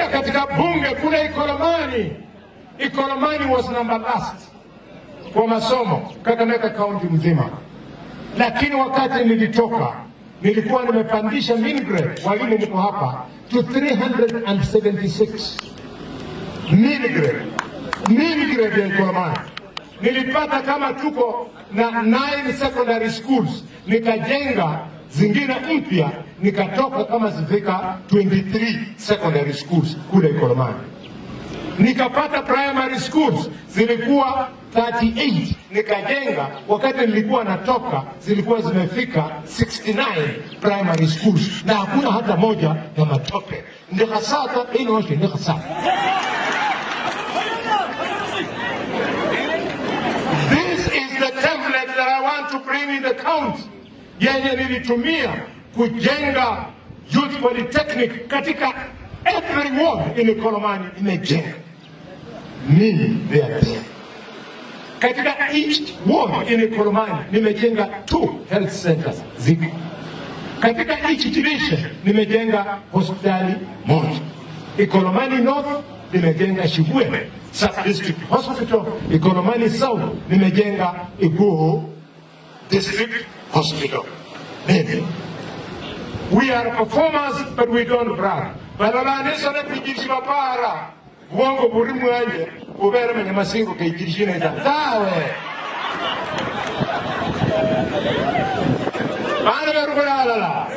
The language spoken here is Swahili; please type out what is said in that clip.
Nilipoingia katika bunge kule Ikolomani, Ikolomani was number last kwa masomo Kakamega County mzima, lakini wakati nilitoka nilikuwa nimepandisha mean grade, walimu mko hapa, to 376 mean grade, mean grade ya Ikolomani. Nilipata kama tuko na 9 secondary schools, nikajenga zingine mpya, nikatoka kama zifika 23 secondary schools kule Ikolomani. Nikapata primary schools zilikuwa 38 nikajenga, wakati nilikuwa natoka zilikuwa zimefika 69 primary schools, na hakuna hata moja ya matope. Ndikhasata inoshe ndikhasata. This is the template that I want to bring in the county, yenye nilitumia kujenga youth polytechnic katika every ward in Ikolomani imejenga. Mimi they are there. Katika each ward in Ikolomani nimejenga 2 health centers ziko. Katika each division nimejenga hospitali moja. Ikolomani North nimejenga Shibwe Sub District Hospital. Ikolomani South nimejenga Iguhu District Hospital. Mimi. We are performers but we don't brag. Balala nesone kujirishima para. Uongo buri mwanje ubere mwenye masingo keijirishina ita. Tawe. Bana berukulala.